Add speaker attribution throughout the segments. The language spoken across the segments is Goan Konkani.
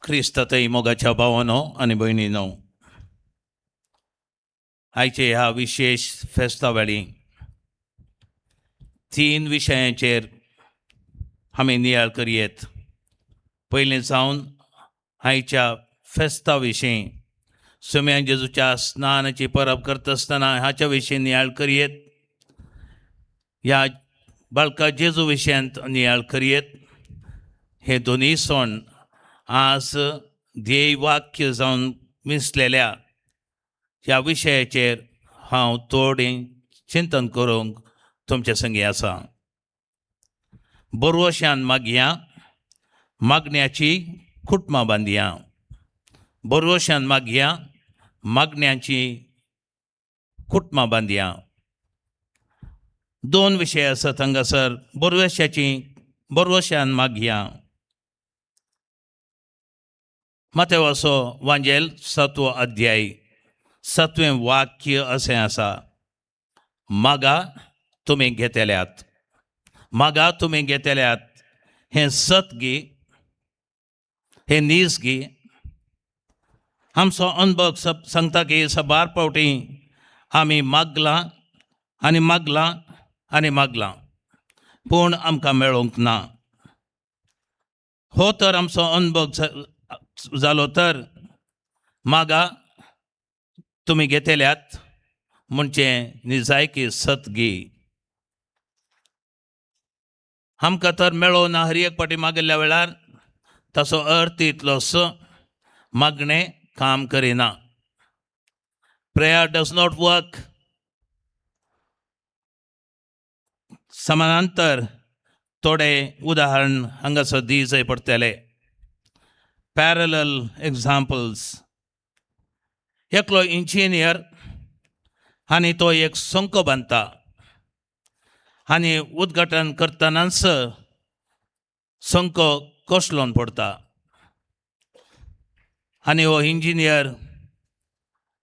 Speaker 1: क्रिस्तातय मोगाच्या भावानो आनी भयणीनो, आयचे ह्या विशेश फेस्ता वेळी तीन विशयांचेर आमी नियाळ करयेत. पयलीं जावन आयच्या फेस्ता विशीं, सुम्यान जेजूच्या स्नानाची परब करता आसतना हाच्या विशीं नियाळ करयेत. ह्या बाळका जेजू विशयांत नियाळ करयेत. हे दोनूय सण आज ध्येय वाक्य जावन मिसलेल्या ह्या विशयाचेर हांव थोडें चिंतन करूंक तुमचे संगी आसा. बरवशान मागया, मागण्याची कुटुंबां बांदया. बरवशान मागया, मागण्याची कुटुंबां बांदया. दोन विशय आसात हांगासर. बरवशाची बरवशान मागया. मातेवाचो वांजेल सातवो अध्याय सातवें वाक्य अशें आसा, मागा तुमी घेतल्यात, मागा तुमी घेतल्यात. हें सत गी, हें नीज गी? आमचो अनुभव सांगता की साबार फावटी आमी मागलां आनी मागलां आनी मागलां, पूण आमकां मेळूंक ना. हो तर आमचो अनुभव जालो. तर मागा तुमी घेतल्यात म्हणजे निजायकी सत गी? आमकां तर मेळो ना हर एक फावटी मागिल्ल्या वेळार. ताचो अर्थ इतलोच, मागणें काम करिना. Prayer does not work. समानांतर थोडे उदाहरण हांगासर दिवचें पडटलें. Parallel examples. एकलो इंजिनियर आनी तो एक संको बांदता आनी उद्घाटन करतनाच संको कोसळून पडता आनी हो इंजिनियर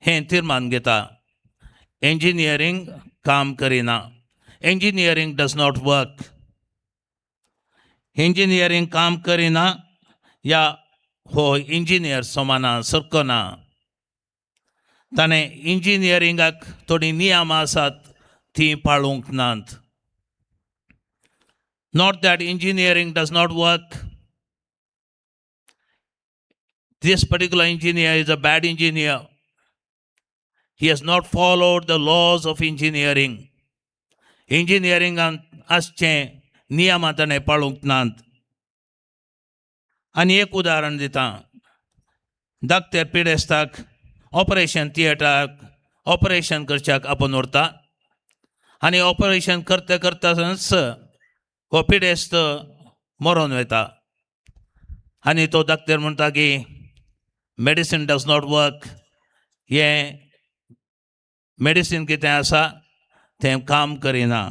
Speaker 1: हें तिर्मान घेता, इंजिनियरींग काम करिना. Engineering does not work. Engineering काम करिना या हो इंजिनियर समाना सरकना. ताणें इंजिनियरिंगाक थोडीं नियमां आसात तीं पाळूंक नात. Not that engineering does not work. This particular engineer is a bad engineer. He has not followed the laws of engineering. इंजिनियरिंगांत आसचें नियमां ताणें पाळूंक नात. आनी एक उदाहरण दिता. धाकट्या पिडेस्ताक ऑपरेशन थिएटराक ऑपरेशन करच्याक आपोवन व्हरता आनी ऑपरेशन करता करताच हो पिडेस्त मरोन वता आनी तो धाकटेर म्हणटा की medicine does not work. हें मेडिसीन कितें आसा तें काम करिना.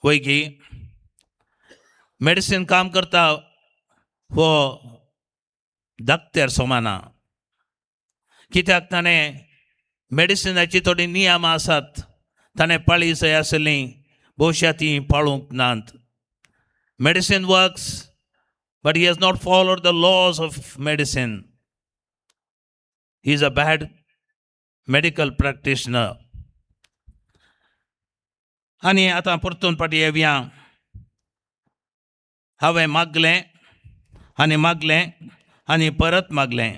Speaker 1: वय की मेडिसीन काम करता हो धाकटेर समाना, कित्याक ताणें मेडिसिनाची थोडीं नियमां आसात ताणें पाळी जाय आसलीं, भोवशा तीं पाळूंक नात. Medicine works, but he has not followed the laws of medicine. He is a bad medical practitioner. आनी आतां परतून फाटीं येवया. हांवें मागलें आनी मागलें आनी परत मागलें,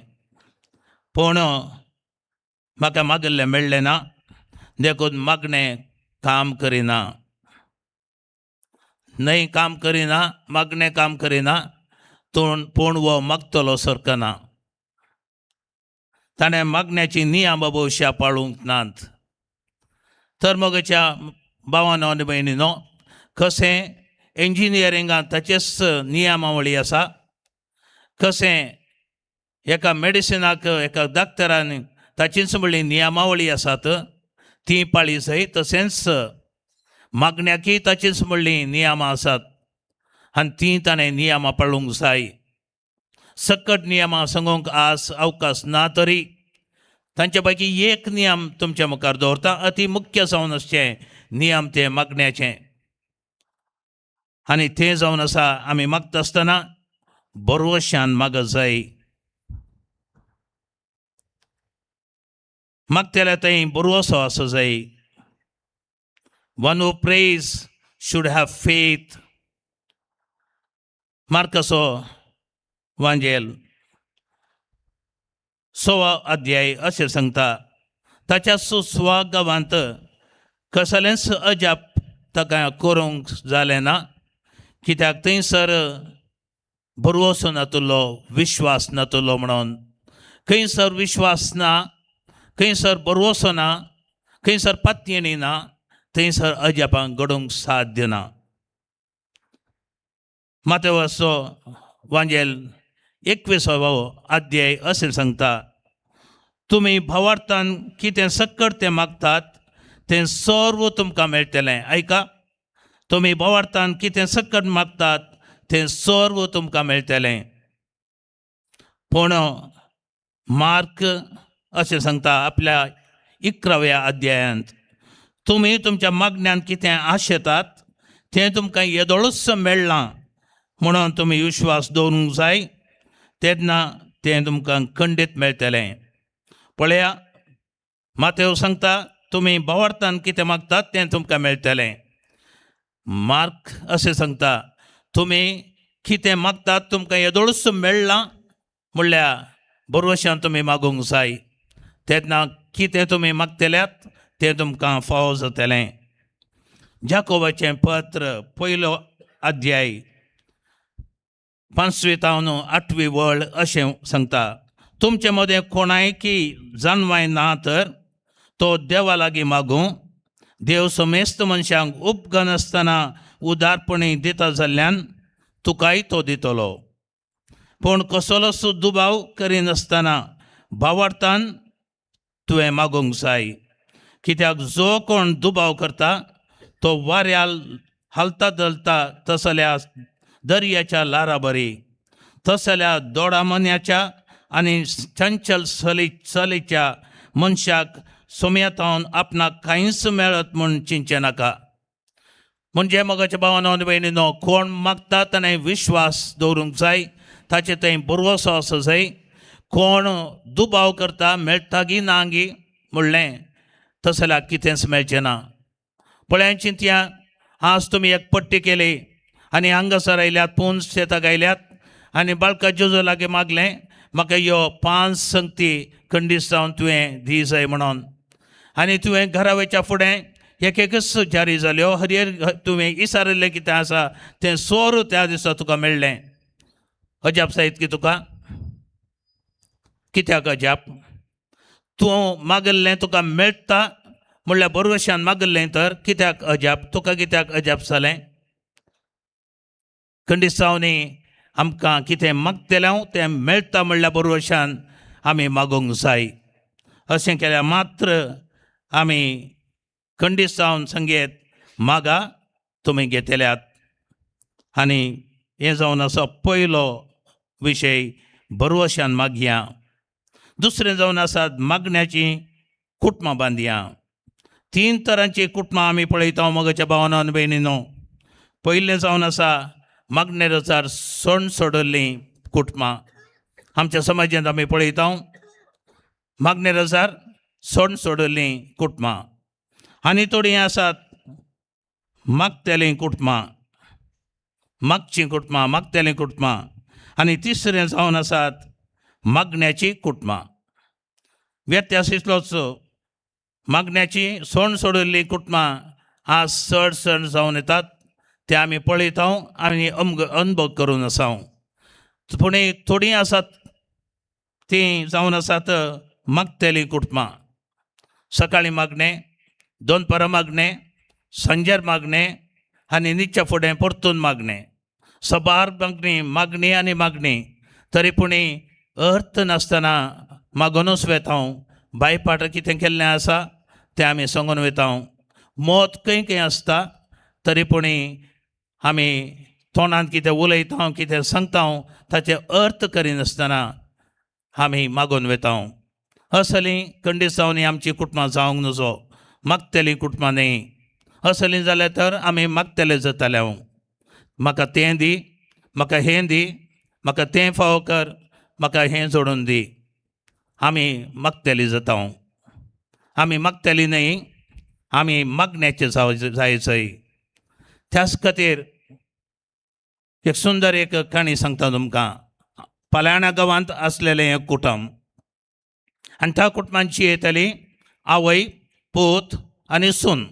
Speaker 1: पूण म्हाका मागिल्लें मेळ्ळें ना, देखून मागणें काम करिना. न्हय काम करिना, मागणें काम करिना, पूण हो मागतलो सरकना. ताणें मागण्याची नियमां भोवशा पाळूंक नात. तर मोगाच्या भावानो आनी भयणीनो, कशें इंजिनियरिंगांत ताचेच नियमावळी आसा, कशें एका मेडिसिनाक एका डाक्टरान ताचीच म्हणली नियमावळी आसात ती पाळी जाय, तशेंच मागण्याकय ताचीच म्हणली नियमां आसात आनी तीं ताणें नियमां पाळूंक जाय. सकट नियमां सांगूंक आज अवकाश ना, तरी तांचे पैकी एक नियम तुमच्या मुखार दवरता, अती मुख्य जावन आसचें नियम तें मागण्याचें. आनी तें जावन आसा, आमी मागता आसतना बरवशान माग जाय. मागतल्या थंय बरवसो आसूं जाय. One who prays should have faith. मार्काचो वांजेल 6वो अध्याय अशें सांगता, ताच्या स्वा गांवांत कसलेंच अजाप ताका करूंक जालें ना, कित्याक थंयसर भरवंसो नातुल्लो, विश्वास नातुल्लो. म्हणून खंयसर विश्वास ना, खंयसर भरवंसो ना, खंयसर पातयेणी ना, थंयसर अजापां घडूंक साध्य ना. मातेवाचो वांजेल 21वो अध्याय अशें सांगता, तुमी भावार्थान कितें सक्कड तें मागतात तें सर्व तुमकां मेळटलें. आयका, तुमी भावार्थान कितें सक्कड मागतात तें सर्व तुमकां मेळटलें. पूण मार्क अशें सांगता आपल्या 11व्या अध्यायांत, तुमी तुमच्या मागण्यान कितें आशेतात तें तुमकां येदोळूच मेळ्ळां म्हणून तुमी विश्वास दवरूंक जाय, तेन्ना तें तुमकां खंडीत मेळटलें. पळया, मातेव सांगता तुमी भावार्थान कितें मागतात तें तुमकां मेळटलें. मार्क अशें सांगता तुमी कितें मागतात तुमकां येदोळूच मेळ्ळां म्हणल्यार बरवशान तुमी मागूंक जाय, तेन्ना कितें तुमी मागतल्यात तें तुमकां फावो जातलें. जाकोबाचें पत्र 1 अध्याय 5वी तावन 8वी वळ अशें सांगता, तुमचे मदें कोणायकी जानवाय ना तर तो देवा लागीं मागूं. देव समेस्त मनशांक उपगनासतना उदारपणी दिता जाल्ल्यान तुकाय तो दितलो. पूण कसलोच दुबाव करिनासतना भावार्थान तुवें मागूंक जाय, कित्याक जो कोण दुबाव करता तो वाऱ्याल हालता धलता तसल्या दर्याच्या ल्हारा बरी, तसल्या दोडामन्याच्या आनी चंचल चलीच्या मनशाक सोम्यातावन आपणाक कांयच मेळत म्हूण चिंतचें नाका. म्हणजे मोगाच्या भावानो आनी भयणीनो, कोण मागता ताणें विश्वास दवरूंक जाय, ताचे थंय भरवंसो आसूं जाय. कोण दुबाव करता मेळटा गी ना गी म्हणलें तसल्यार कितेंच मेळचें ना. पळय चिंतया, आज तुमी एक पट्टी केली आनी हांगासर आयल्यात, पुंज शेताक आयल्यात आनी बाळका जेजू लागीं मागलें म्हाका यो 5 संगती खंडीस जावन तुवें दी जाय म्हणून, आनी तुवें घरा वयच्या फुडें एक एकच जारी जाल्यो, हरयर तुवें इसारिल्लें कितें आसा तें सोर त्या दिसा तुका मेळ्ळें. अजाप जायत की तुका? कित्याक अजाप? तूं मागल्लें तुका मेळटा म्हणल्यार बरवशान मागल्लें तर कित्याक अजाप? तुका कित्याक अजाप जालें? खंडिसांवनी आमकां कितें मागतलें तें मेळटा म्हणल्यार बरवशान आमी मागूंक जाय. अशें केल्यार मात्र आमी खंडिसावन संगीत मागा तुमी घेतल्यात. आनी हें जावन आसा पयलो विशय, बरवशान मागया. दुसरें जावन आसा मागण्याची कुटुंबां बांदया. 3 तरांची कुटुंबां आमी पळयता मोगाच्या भावानो आनी भयणीनो. पयलें जावन आसा मागणे रजार सण सोडल्लीं कुटुंबां. आमच्या समाजांत आमी पळयता मागणे रजार सण सोडल्लीं कुटुंबां. आनी थोडीं आसात मागतलीं कुटुंबां, मागचीं कुटुंबां, मागतलीं कुटुंबां. आनी तिसरें जावन आसात मागण्याची कुटुंबां. व्यत्यास इतलोच, मागण्याची सण सोडिल्लीं कुटुंबां आज चड सण जावन येतात ते आमी पळयता आनी अनुभव करून आसा. पूण थोडीं आसात तीं जावन आसात मागतलीं कुटुंबां. सकाळीं मागणें, दनपारां मागणें, सांजेर मागणें आनी निच्या फुडें परतून मागणें. सबार मागणी, मागणी आनी मागणी, तरी पूण अर्थ नासतना मागोनूच वेता. बायपाट कितें केल्लें आसा तें आमी सांगून वयता. मत खंय खंय आसता तरी पूण आमी तोंडान कितें उलयता, कितें सांगता ताचे अर्थ करिनासतना आमी मागून वयता. असलीं कंडिसांनी आमची कुटुंबां जावंक नजो, मागतलीं कुटुंबां न्ही. असलीं जाल्यार तर आमी मागतले जाताले. हांव म्हाका तें दी, म्हाका हें दी, म्हाका तें फावो कर, म्हाका हें जोडून दी. आमी मागतली जाता, आमी मागतली न्हय, आमी मागण्याचे जाय जाय. त्याच खातीर एक सुंदर एक काणी सांगता तुमकां. पलाणा गांवांत आसलेलें एक कुटुंब आनी त्या कुटुंबांची येताली आवय, पूत आनी सून.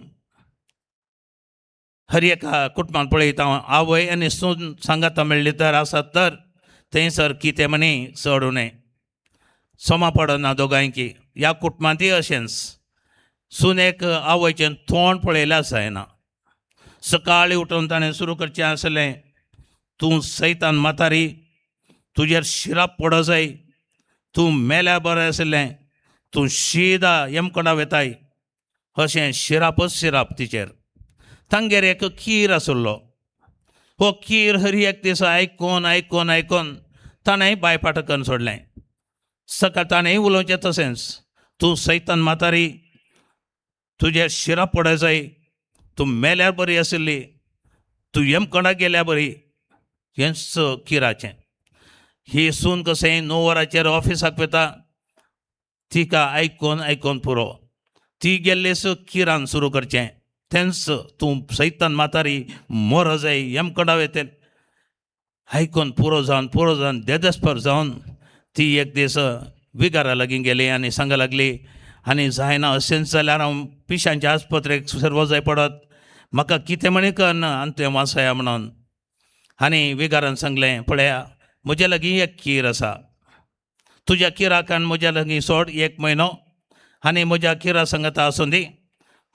Speaker 1: हर एका कुटुंबान पळयता आवय आनी सून सांगाता मेळ्ळी तर आसत तर थंयसर कितें म्हणी चड उणें सोमा पडना दोगांयकी. ह्या कुटुंबांतय अशेंच सुनेक आवयचें तोंड पळयल्यार जायना. सकाळीं उठून ताणें सुरू करचें आसलें, तूं सैतान म्हातारी, तुजेर शिराप पडो जाय, तूं मेल्या बरें आसलें, तूं शिदा यमकोंडा वेताय, अशें शिरापच शिराप तिचेर. तांगेर एक कीर आसलो. हो कीर हर एक दिसा आयकून आयकून आयकून ताणें बायपाट करून सोडलें. सकाळ ताणेंय उलोवचें तशेंच, तूं सैतान म्हातारी, तुजेर शिराप पडो जाय, तूं मेल्यार बरी आशिल्ली, तूं यमकोंडाक गेल्यार बरी, हेंच किराचें. ही सून कशें 9 वरांचेर ऑफिसाक वता, तिका आयकून आयकून पुरो. ती गेल्लीच किरान सुरू करचें तेंच, तूं सैतान म्हातारी, मोर जाय, यमकोंडा वयतले. आयकून पुरो जावन पुरो जावन देदेस्पर जावन ती एक दीस विगारा लागीं गेली आनी सांगा लागली, आनी जायना अशेंच जाल्यार हांव पिशांच्या आस्पत्रेक सर्व जाय पडत, म्हाका कितें म्हणी करना आनी तुवें वासया म्हणून. आनी विगारान सांगलें, पळया म्हज्या लागीं एक कीर आसा, तुज्या किराक आनी म्हज्या लागीं सोड 1 म्हयनो आनी म्हज्या किरा सांगता आसूं दी.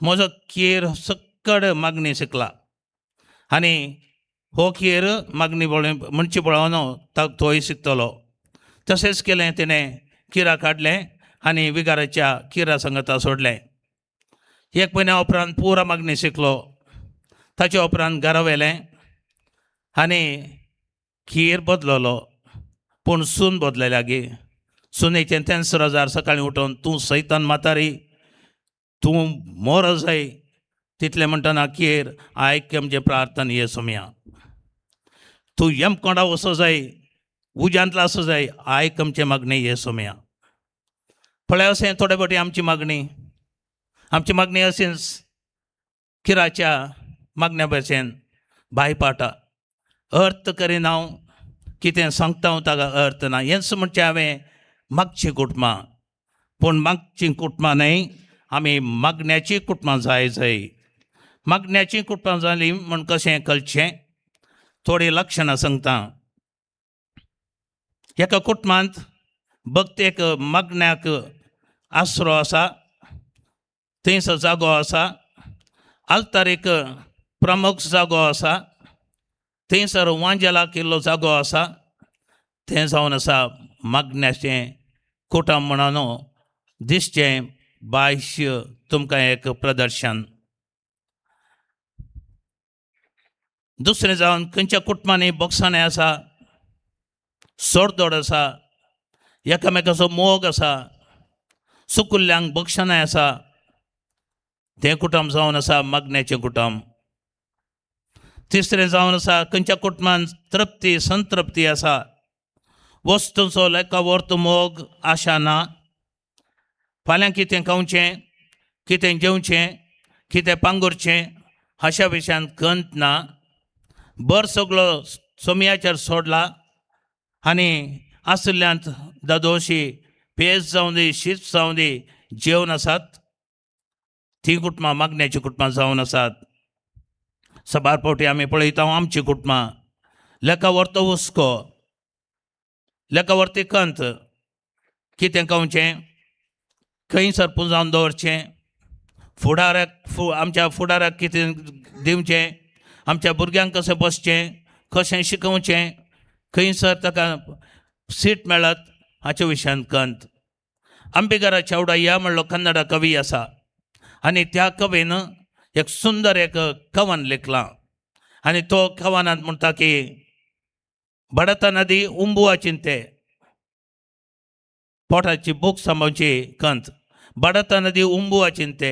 Speaker 1: म्हजो कीर सक्कड मागणी शिकला आनी हो कीर मागणी पळय म्हणची पळोवन ताका तोय शिकतलो. तशेंच केलें तिणें, किरा काडलें आनी विगाराच्या किरा सांगता सोडलें. 1 म्हयन्या उपरांत पुरा मागणी शिकलो. ताच्या उपरांत घरा व्हेलें आनी खीर बदललो, पूण सून बदलल्या लागीं. सुनेचें तेंच रजार सकाळीं उठून, तूं सैतान म्हातारी, तूं मोर जाय. तितलें म्हणटना कीर आयक आमचें प्रार्थना ये सोमया, तूं यमकोंडा वचो जाय, उज्यांतलो आसूं जाय, आयक आमचें मागणें ये सोमया. पळय अशें थोडे फावटी आमची मागणी, आमची मागणी अशीच किराच्या मागण्या भशेन बायपाटा अर्थ करिना हांव, कितें सांगता हांव ताका अर्थ ना. हेंच म्हणचें हांवें मागचीं कुटुंबां, पूण मागचीं कुटुंबां न्हय, आमी मागण्याचीं कुटुंबां जाय जाय. मागण्याचीं कुटुंबां जालीं म्हूण कशें कळचें, थोडीं लक्षणां सांगता. एका कुटुंबांत भक्तेक मागण्याक आसरो आसा, थंयसर जागो आसा, आल्तार एक प्रमुख जागो आसा, थंयसर वांजेलाक इल्लो जागो आसा. तें जावन आसा मागण्याचें कुटुंब म्हणून दिसचें बायश तुमकां एक प्रदर्शन. दुसरें जावन खंयच्या कुटुंबांनी बोगसाणें आसा, सोडदोड आसा, एकामेकाचो मोग आसा, सुकुल्ल्यांक बक्षणां आसा, तें कुटुंब जावन आसा मागण्याचें कुटुंब. तिसरें जावन आसा खंयच्या कुटुंबान तृप्ती संतृप्ती आसा, वस्तूंचो लेखा वर्त मोग आशा ना, फाल्यां कितें खावचें, कितें जेवचें, कितें पांगुरचें हाच्या विशयान खंत ना, बर सगलो सोमयाचेर सोडला आनी आशिल्ल्यांत दादोशी पेज जावं दी, शीत जावं दी, जेवन आसात. तीं कुटुंबां मागण्याचीं कुटुंबां जावन आसात. सबार फावटी आमी पळयता आमचीं कुटुंबां लेखा व्हरतो हुस्को, लेखा व्हरती खंत, कितें खावचें, खंय सरपून जावन दवरचें, फुडाराक आमच्या फुडाराक कितें दिवचें, आमच्या भुरग्यांक कशें बसचें, कशें शिकोवचें, खंयसर ताका सीट मेळत हाच्या विशयान खंत. आंबेगरा चावडा म्हणलो कन्नडा कवी आसा आनी त्या कवीन एक सुंदर एक कवन लेखलां आनी तो कवनांत म्हणटा की बडता नदी उंबुआ चिंते, पोटाची भूक सांबाळची खंत. बडता नदी उंबुआ चिंते,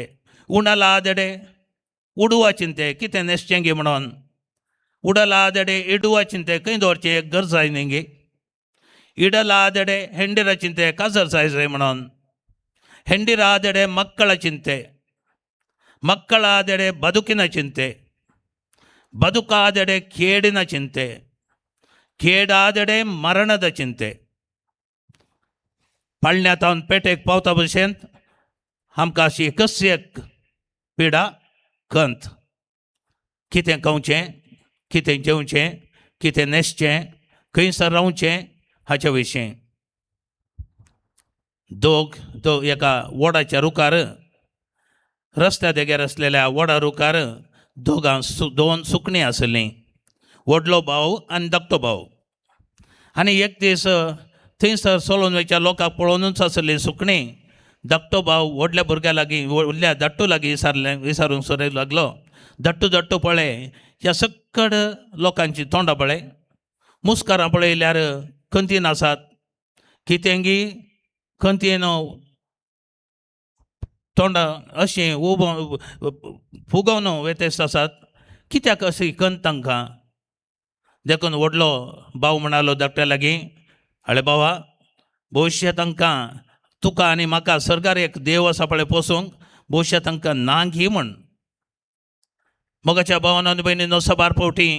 Speaker 1: उणाला आदडे उडुआ चिंते, कितें न्हेसचें गे म्हणून, उडला आदडे इडुआ चिंते, खंय दवरचें एक गरज जाय न्ही गे. ಇಡಲಾದೆಡೆ ಹೆಂಡಿರ ಚಿಂತೆ, ಕಾಸರ್ ಸಾಯಿಸ್ರಿ म्हणून. ಹೆಂಡಿರಾದೆಡೆ ಮಕ್ಕಳ ಚಿಂತೆ, ಮಕ್ಕಳಾದೆಡೆ ಬದುಕಿನ ಚಿಂತೆ, ಬದುಕಾದೆಡೆ ಕೇಡಿನ ಚಿಂತೆ, ಕೇಡಾದೆಡೆ ಮರಣದ ಚಿಂತೆ. पाळण्यांत पेटेक पावता भशेन आमकां अशी एकच एक पिडा कंत. कितें खावचें, कितें जेवचें, कितें न्हेसचें, खंयसर रावचें हाच्या विशीं. दोग दो एका वडाच्या रुखार, रस्त्या देगेर आसलेल्या वडा रुखार दोगां दोन सुकणीं आसलीं, व्हडलो भाव आनी धाकटो भाव. आनी एक दीस थंयसर सोलून वयच्या लोकांक पळोवनूच आसलीं सुकणीं. धाकटो भाव व्हडल्या भुरग्या लागीं, व्हडल्या धाट्टू लागीं विचारलें, विचारूंक सुरू लागलो, धाट्टू धाट्टू पळय ह्या सक्कड लोकांची तोंडां पळय, मुस्कारां पळयल्यार खंतीन आसात, कितेंगी खंतीन तोंडां अशीं उबो फुगोवन वेतेस्त आसात, कित्याक अशी खंत तांकां? देखून व्हडलो भाव म्हणालो धाकट्या लागीं, आळे बाबा भविश्य तांकां तुका आनी म्हाका सरकार एक देव आसा पळय पोसूंक, भविश्य तांकां ना घी म्हण. मोगाच्या भावान आनी भयणीनो, सबार फावटी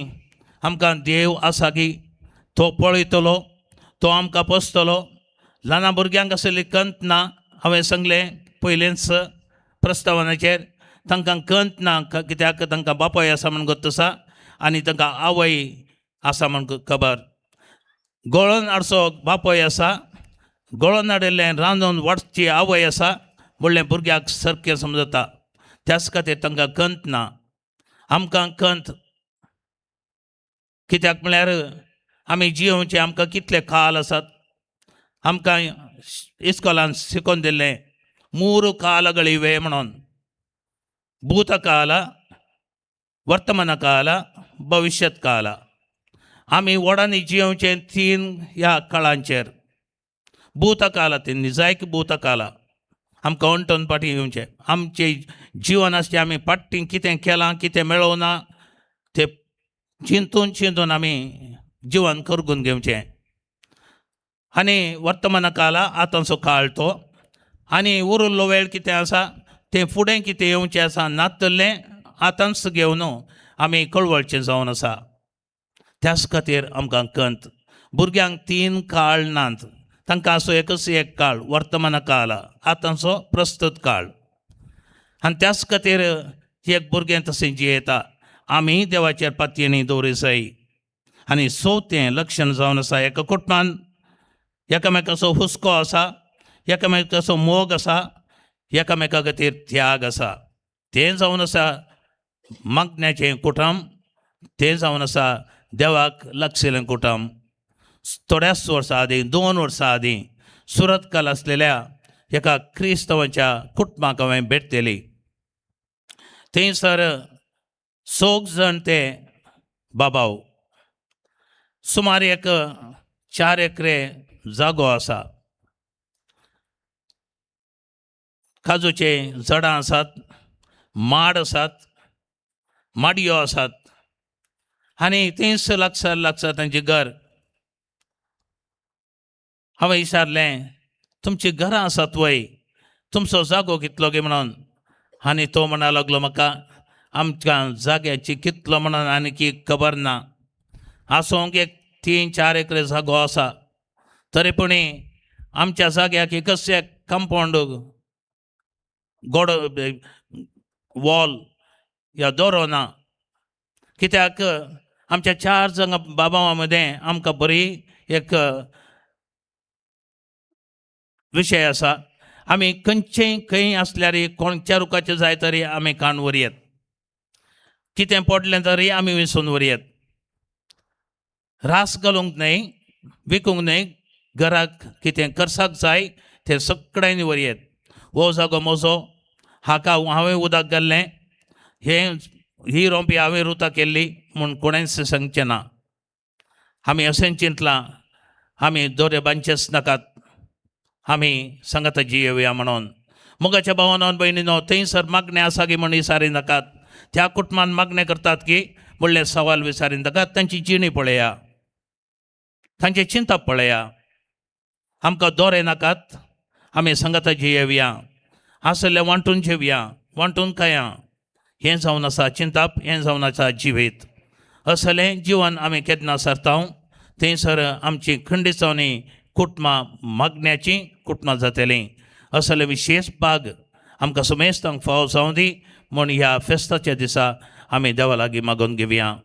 Speaker 1: आमकां देव आसा की तो पळयतलो, तो आमकां पोसतलो. ल्हान भुरग्यांक आसली कंत ना, हांवें सांगलें पयलेंच प्रस्तावनाचेर, तांकां कंत ना कित्याक तांकां बापाय आसा म्हूण गोत्त आसा आनी तांकां आवय आसा म्हूण खबर. गोळोन हाडचो बापाय आसा, गोळोन हाडिल्लें रांदून वाडची आवय आसा म्हणलें भुरग्याक सारकें समजता. त्याच खातीर तांकां कंत ना. आमकां कंत कित्याक म्हळ्यार आमी जियोवचे आमकां कितले काल आसात. आमकां इस्कोलान शिकोवन दिल्लें 3 ಕಾಲಗಳಿವೆ म्हणून, भूतकाल, वर्तमान काल, भविश्यत काल. आमी व्हडांनी जियोवचे 3 ह्या काळांचेर. भूतकाल ते निजायक भूतकाल आमकां अंटून फाटीं येवचें. आमचें जिवन आसचें आमी फाटीं कितें केलां, कितें मेळोवना तें चिंतून चिंतून आमी जिवन करगून घेवचें. आनी वर्तमान काल आतांचो काळ तो, आनी उरिल्लो वेळ कितें आसा तें फुडें कितें येवचें आसा नातलें आतांच घेवन आमी कळवळचें जावन आसा. त्याच खातीर आमकां कंत. भुरग्यांक 3 काळ नात, तांकां असो एकच एक काळ, वर्तमान काळ, आतांचो प्रस्तुत काळ. आनी त्याच खातीर एक भुरगें तशें जियेता. आमी देवाचेर पातयेणी दवरी जाय. आनी चवथें लक्षण जावन आसा एका कुटुंबान एकामेकाचो हुस्को आसा, एकामेकाचो मोग आसा, एकामेका खातीर त्याग आसा. तें जावन आसा मागण्याचें कुटुंब, तें जावन आसा देवाक लागशिल्लें कुटुंब. थोड्याच वर्सां आदीं, 2 वर्सां आदीं सुरतकाल आसलेल्या एका क्रिस्तांवाच्या कुटुंबाक हांवें भेट दिली. थंयसर 4 जाण ते बाबाव, सुमार एक 4 एकरे जागो आसा, काजूचे झाडां आसात, माड आसात, माडयो आसात आनी थंयच लागसार लागसार तांचें घर. हांवें विचारलें, तुमचीं घरां आसात वय, तुमचो जागो कितलो गे म्हणून. आनी तो म्हणा लागलो म्हाका, आमकां जाग्याची कितलो म्हणून आनी की खबर ना, आसूंक एक 3-4 एकरे जागो आसा, तरी पूण आमच्या जाग्याक एकच एक कंपावंड गोडो वॉल या दोरो ना, कित्याक आमच्या 4 जाणां बाबां मदें आमकां बरी एक विशय आसा. आमी खंयचेय खंय आसल्यार कोणच्या रुखाचें जाय तरी आमी काण व्हरयेत, कितें पडलें तरी आमी विसून व्हरयेत, रास घालूंक न्हय, विकूंक न्हय, घराक कितें करसाक जाय तें सगळ्यांनी व्हरयेत. हो जागो म्हजो, हाका हांवें उदक घाल्लें, हें ही रोंपी हांवें रुता केल्ली म्हूण कोणेंच सांगचें ना. आमी अशें चिंतलां, आमी दोरे बांदचेच नाकात, आमी सांगाता जियेवया म्हणून. मोगाच्या भावान भयणीनो, थंयसर मागणें आसा की म्हूण विचारी नाकात. त्या कुटुंबान मागणें करतात की म्हणलें सवाल विचारी नाकात. तांची जिणी पळया, तांचें चिंतप पळया. आमकां दोरे नाकात, आमी सांगाता जियेवया, आसलें वांटून जेवया, वांटून खाया. हें जावन आसा चिंताप, हें जावन आसा जिवीत. असलें जिवन आमी केन्ना सारता थंयसर आमची खंडीत जावन कुटुंबां मागण्याचीं कुटुंबां जातलीं. असले विशेश भाग आमकां समेस्तांक फावो जावं दी म्हूण ह्या फेस्ताच्या दिसा आमी देवा लागीं मागून घेवया.